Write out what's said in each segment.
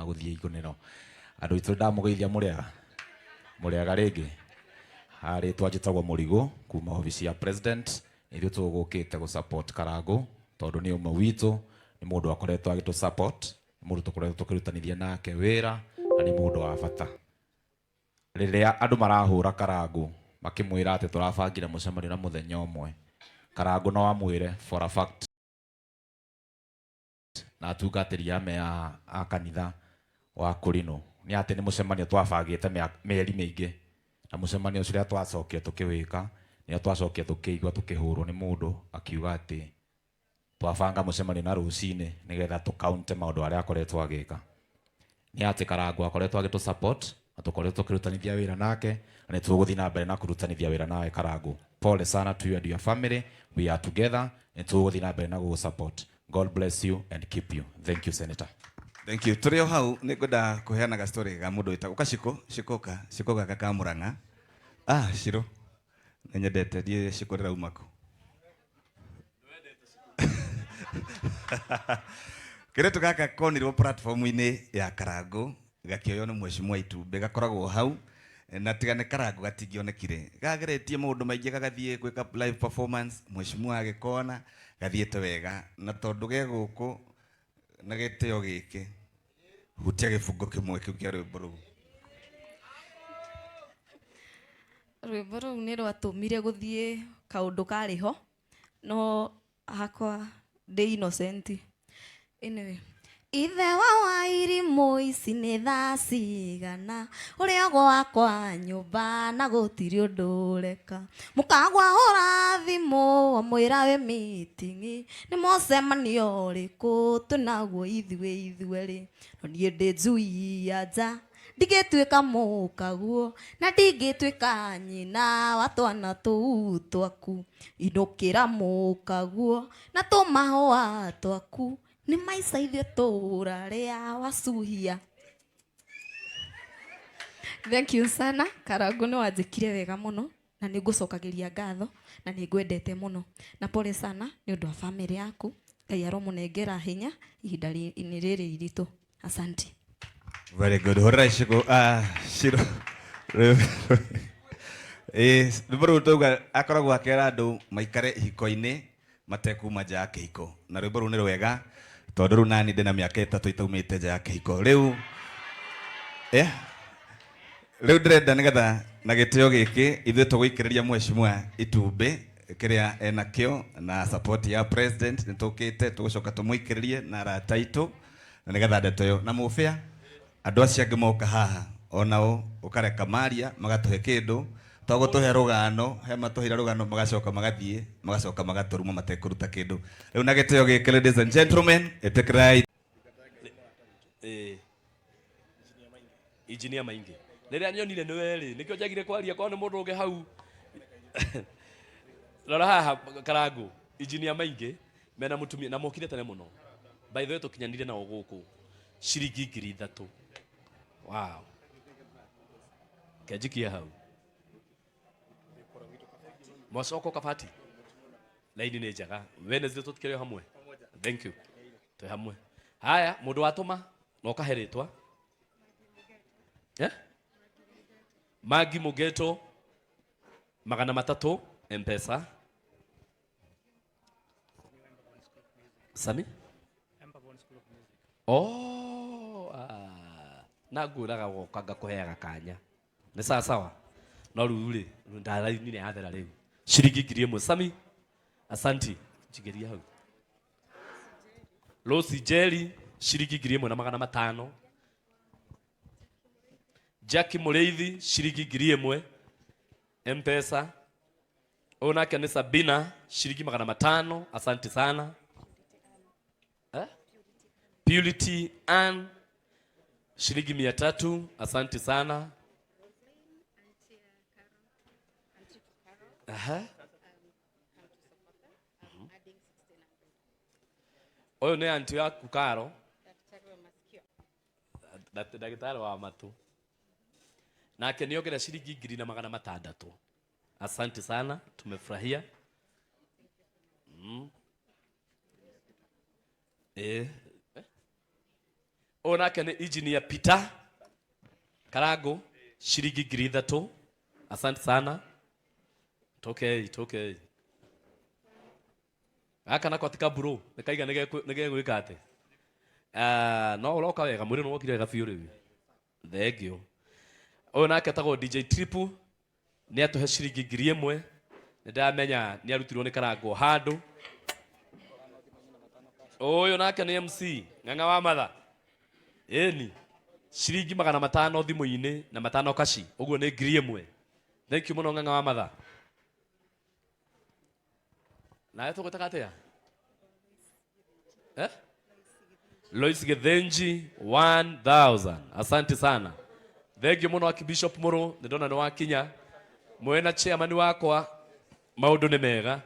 Gũthiĩ igunĩro. Andũ aitũ, ndamũgeithia. Mũrĩega? Mũrĩega rĩngĩ. Harĩtwa njĩtagwo Mũrigũ kuma obici ya president. Ithuĩ tũgũkĩte gũ support Karangũ tondũ nĩ ũmwe witũ, nĩ mũndũ akoretwo agĩtũ support, nĩ mũndũ tũkoretwo tũkĩrutanithia nake wĩra na nĩ mũndũ wa bata. Rĩrĩa andũ marahũra Karangũ makĩmwĩra atĩ tũrabangire mũcemanio na mũthenya ũmwe, Karangũ no amwĩre for a fact na atungatĩri ame a kanitha wa Kũrinũ nĩ atĩ nĩ mũcemanio twabangĩte mĩeri mĩingĩ, na mũcemanio ũcio rĩrĩa twacokire tũkĩwĩka, nĩo twacokire tũkĩigua tũkĩhũrwo nĩ mũndũ akiuga atĩ twabanga mũcemanio na rũcinĩ nĩgetha tũkaunte maũndũ arĩa akoretwo agĩka. Nĩ atĩ Karangũ akoretwo agĩtũ support na tũkoretwo tũkĩrutanithia wĩra nake, na nĩ tũgũthiĩ na mbere na kũrutanithia wĩra nawe. Karangũ, pole sana to you and your family. We are together. Nĩ tũgũthiĩ na mbere na gũgũ support. God bless you and keep you. Thank you, Senator. Thank you. Tũrĩ o hau, nĩ ngwenda kũheana ga story ga mũndũ wĩtagwo Kaciko Cikoka Ciko gaka ka Murang'a. Ah, Ciro, nĩ nyendete ndiĩ Ciko ndĩrauma kũ. Kĩrĩtu gaka konirwo platform-inĩ ya Karangũ gakĩoywo nĩ mheshimiwa itumbĩ, gakoragwo hau na tiga nĩ Karangũ gatingĩonekire. Gageretie maũndũ maingĩ, gagathiĩ gwĩka live performance, mheshimiwa agĩkona gathiĩte wega, na tondũ ge gũkũ na gĩtĩo gĩkĩ, hutia gĩbungo kĩmwe kĩu kĩa rwĩmbo rũu. Rwĩmbo rũu nĩ rwatũmire gũthiĩ kaũndũ karĩ ho, no hakwa ndĩ innocent. Anyway, ithe wa wairimũ, ici nĩ thaa cigana? Ũrĩa gwakwa nyũmba na gũtirĩ ũndũ ũreka. Mũkagwa hũra thimũ amwĩra wĩ meeting, nĩ mũcemanio ũrĩkũ twĩnaguo ithuĩ ithuerĩ? No niĩ ndĩ njui ya nja, ndingĩtuĩka mũkaguo na ndingĩtuĩka nyina wa twana tũu twaku. Inũkĩra mũkaguo na tũmahũa twaku, nĩ maica ithuĩ tũrarĩa wacuhia. Thank you sana, Karangu. Nĩ wanjĩkire wega mũno na nĩ ngũcokagĩria ngatho na nĩ ngwendete mũno, na pole sana nĩ ũndũ wa family yaku. Ngai aromũnengera hinya ihinda rĩ rĩrĩ iritũ. Asante. Very good. Hũrĩra Ciko, ah, Ciro. Ĩĩ, rwĩmbo rũu tauga akoragwo akĩra andũ maikare ihiko-inĩ matekuma nja ya kĩhiko, na rwĩmbo rũu nĩ rwega tondũ rĩu nani ndĩna mĩaka 3 itaumĩte nja ya kĩhiko rĩu. Yeah. Rĩu ndĩrenda nĩgetha na gĩtĩo gĩkĩ ithuĩ tũgũikĩrĩria mheshimiwa itumbĩ kĩrĩa enakĩo na support ya president. Nĩ tũkĩte tũgũcoka tũmũikĩrĩrie na arata aitũ na nĩgetha ndeto ĩyo na mũbĩa andũ acio angĩ moka haha onao ũkareka maria magatũhe kĩndũ, to gũtũhe rũgano he matũheire rũgano, magacoka magathiĩ, magacoka magatũruma matekũruta kĩndũ. Rĩu na gĩtĩo gĩkĩ, ladies and gentlemen, ĩtĩkĩrai. Ĩĩ, Engineer Maingi, rĩrĩa nyonire nĩ werĩ nĩkĩo njagire kwaria korwo nĩ mũndũ ũngĩ hau. Rora haha, Karangu. Engineer Maingi mena mũtumia na mokire tene mũno. By the way, tũkinyanire nao gũkũ ciringi 3000. Wow, kenjikie hau mwacoko kabati. Laini nĩ njega. Wednesday tũtikĩrĩ o hamwe. Thank you, twĩ hamwe. Haya, mũndũ watũma na ũkahe rĩtwa, eh? Magi Mugeto, 300 Mpesa. Sami. Oh, ah. Na ngwĩraga woka ngakũheaga kanya nĩ sawa sawa, no rĩu rĩ ndaraini nĩ yathera. Rĩu ciringi 1000. Sami, asanti. Njigĩria hau. Lucy Jerry, ciringi 1500. Jackie Mũrĩithi, ciringi 1000 Mpesa. Ũyũ nake nĩ Sabina, ciringi 500. Asante sana, eh? Purity Ann, shilingi 300. Asante sana. Aha. Ũyũ nĩ anti yaku Karo, ndagĩtarĩ wa matũ, nake nĩ ongerera ciringi 1600. Asante sana, tumefurahia. Eh. Ũyũ nake nĩ engineer Peter Karango, ciringi 3,000. Asante sana. Tokei, tokei. Gaka nako ti kaburu, nĩ kaiga nĩ gegwĩka atĩ. Ah, no ũroka wega, mwĩrĩ nĩ wokire wega biũ rĩu. Thank you. Ũyũ nake etagwo DJ Triple, nĩ atũhe ciringi 1,000. Nĩ ndamenya nĩ arutirwo nĩ Karangwo handũ. Ũyũ nake nĩ MC Ng'ang'a wa Matha, ĩni ciringi 500 thimũ-inĩ na 500 kaci, ũguo nĩ 1,000. Thank you mũno, Ng'ang'a wa Matha. Nawe tũgwĩtaga atĩa? Eh? Lois Githinji, 1000. Asante sana. Thank you mũno, Archbishop Mũrũ, nĩ ndona nĩ wakinya. Mwena chairman wakwa, maũndũ nĩ mega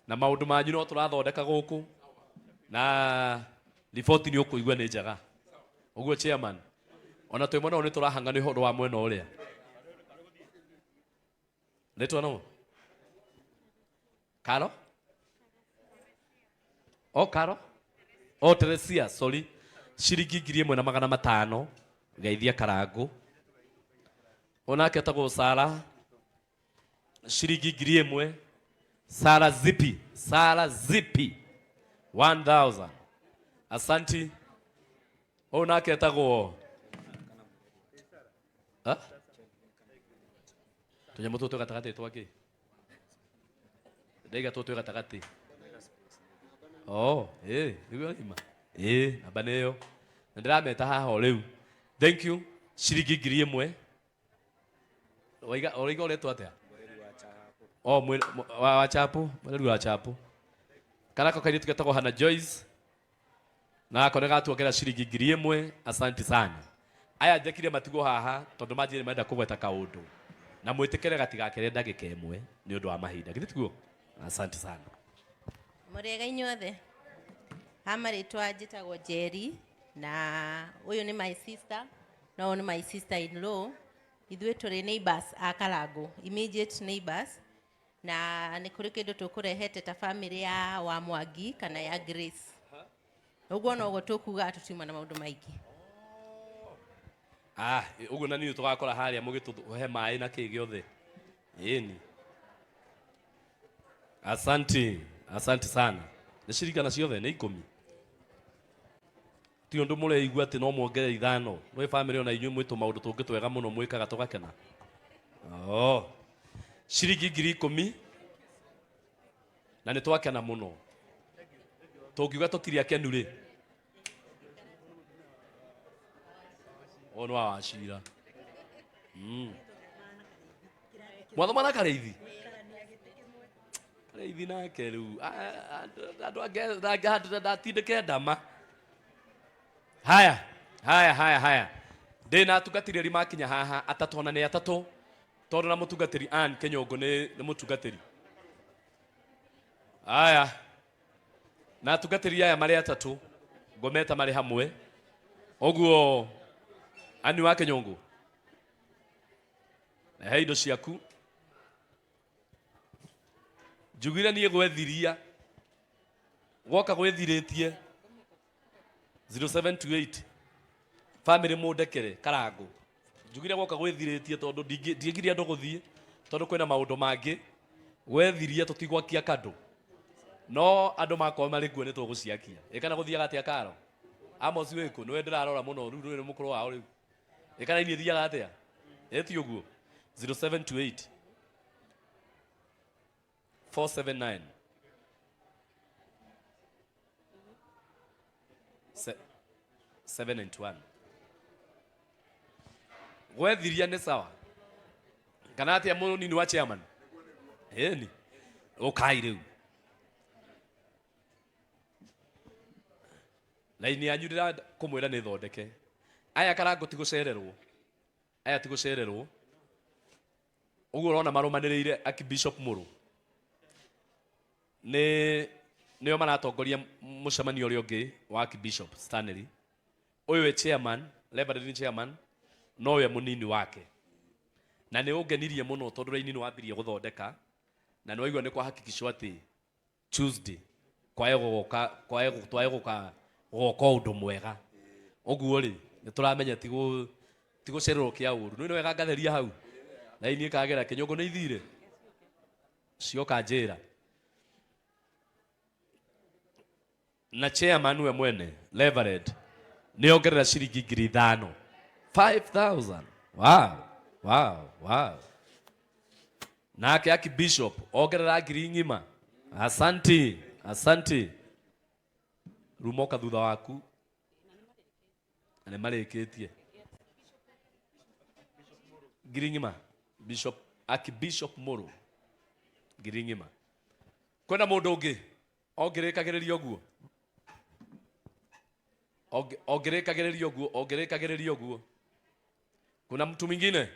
na maũndũ manyu no tũrathondeka gũkũ na riboti nĩ ũkũigua nĩ njega. Ũguo chairman, ona twĩ mwena ũyũ nĩ tũrahanga nĩ ũhoro wa mwena ũrĩa. Rĩtwa no? Karo? O Karo? O Teresia, sorry. Ciringi 1,500 geithia Karangũ. Onake etagwo Sara, ciringi 1,000. Sara Zipi, Sara Zipi, 1000. Asanti. Ũyũ nake etagwo? Ha? Tũnyamũ tũtũ twĩ gatagatĩ twakĩ? Ndaiga tũtũ twĩ gatagatĩ. Oh, ĩ, nĩguo ima. Ĩ, namba nĩ ĩyo. Na ndĩrameta haha o rĩu. Thank you. Ciringi 1,000. Waiga ũraiga ũretwo atĩa? Oh, wa chapo, mwĩreri wa chapo. Kana ko kairĩtu getagwo Hannah Joyce. Nako nĩ gatuongera ciringi 1,000. Asante sana. Aya njekire matigwo haha tondũ manjĩrĩ marenda kũgweta kaũndũ. Na mwĩtĩkĩre gatigakĩre ndagĩka 1 nĩ ũndũ wa mahinda. Githĩ tiguo? Asante sana. Mũrĩega inyuothe. Ha marĩtwa njĩtagwo Njeri, na ũyũ nĩ my sister na ũyũ nĩ my sister in law. Ithuĩ tũrĩ neighbors a Karangũ, immediate neighbors, na nĩ kũrĩ kĩndũ tũkũrehete ta family ya wa Mwangi kana ya Grace. Ũguo noguo tũkuga, tũtiuma na maũndũ maingĩ. Ah, ũguo na niĩ tũgakora harĩa mũgĩtũhe maĩ na kĩ gĩothe. Ĩni. Asante, asante sana. Nĩ cirigana ciothe nĩ 10. Ti ũndũ mũreigua atĩ no muongerere 5. Mwĩ family ona inyuĩ mwĩ tũmaũndũ tũngĩ twega mũno mwĩkaga tũgakena. Oh. Ciringi 10,000 na nĩ twakena mũno. Tũngiuga tũtirĩ akenu rĩ. Ũyũ nĩ wa Wacira. Mwathoma na Karĩithi? Karĩithi nake rĩu andũ angĩ ndatindĩke ndama. Haya, haya, haya, haya. Ndĩna atungatĩri makinya haha atatũ, ona nĩ atatũ, tondũ na mũtungatĩri Ann Kĩnyũngũ nĩ mũtungatĩri. Haya, na atungatĩri aya marĩ atatũ ngometa marĩ hamwe. Ũguo Ann wa Kĩnyũngũ, he indo ciaku. Njugire niĩ gwethiria gwoka gwĩthirĩtie 0728 family mũndekere Karangũ. Njugire gwoka gwĩthirĩtie tondũ ndingĩgiria andũ gũthiĩ tondũ kwĩna maũndũ mangĩ. Gwethiria tũtigwakia kandũ, no andũ makorwo marĩ kuo nĩ tũgũciakia. Ĩ kana gũthiaga atĩa Karo? Amos wĩkũ? Nĩwe ndĩrarora mũno rĩu, nĩwe mũkũrũ wao rĩu. Ĩ kana ini ĩthiaga atĩa? Ĩ ti ũguo? 0728 479 791. Gwethiria nĩ sawa kana atĩa mũnini wa chairman? Ĩni ũkai rĩu laini yanyu ndĩra kũmwĩra nĩ thondeke. Aya Karangũ ti gũcererwo, aya ti gũcererwo. Ũguo ũrona marũmanĩrĩire Archbishop Mũrũ nĩ nĩo maratongoria mũcemanio ũrĩa ũngĩ wa Archbishop Stanley. Ũyũ wĩ chairman, Reverend chairman, nowe mũnini wake. Na nĩ ũngenirie mũno tondũ raini nĩ wambirie gũthondeka na nĩ waigua nĩ kwahakikishwo atĩ Tuesday kwae gũgoka kwae twae gũka gũgoka ũndũ mwega. Ũguo rĩ, nĩ tũramenya ti gũcererwo kĩa ũru. Nĩ wega ngatheria hau. Raini ĩkagera kĩnyũngũ nĩ ithire. Cioka njĩra. Na chairman we mwene, Reverend, nĩ ongerera ciringi 5,000. 5,000. Wow. Wow, wow. Nake Archbishop ongerera 1,000. Asanti, asanti. Rumoka thutha waku. Na nĩ marĩkĩtie. 1,000. Bishop, Archbishop Muru. 1,000. Kwĩna mũndũ ũngĩ ongĩrĩkagĩrĩria ũguo? Ongĩrĩkagĩrĩria ũguo, ongĩrĩkagĩrĩria ũguo. Kuna mtu mwingine?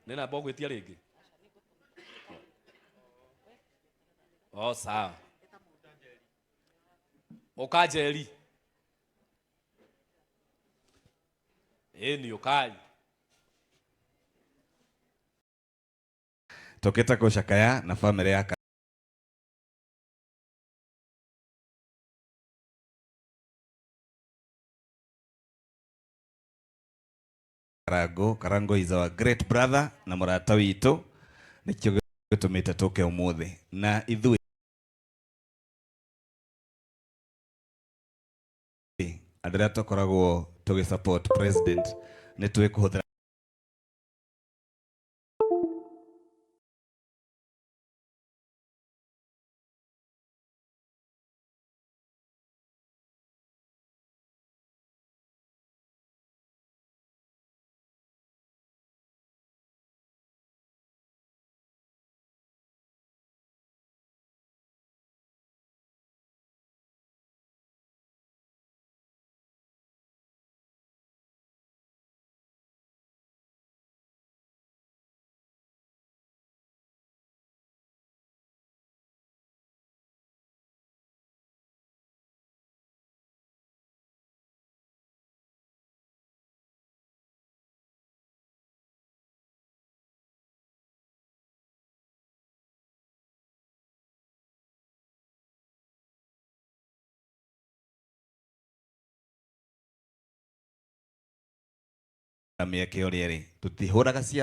Nĩ namba ũgwĩtia rĩngĩ? Oh, sawa. Ũka Njeri. Ĩni ũkai. Tũkĩte gũcakaya na family ya Karango. Karango is our great brother na mũrata witũ, nĩkĩo gĩtũmĩte tũke ũmũthĩ. Na ithuĩ andũ arĩa tũkoragwo tũgĩ support president nĩ tũĩ kũhũthĩra mĩeke ũrĩa ĩrĩ. Tũtihũraga cia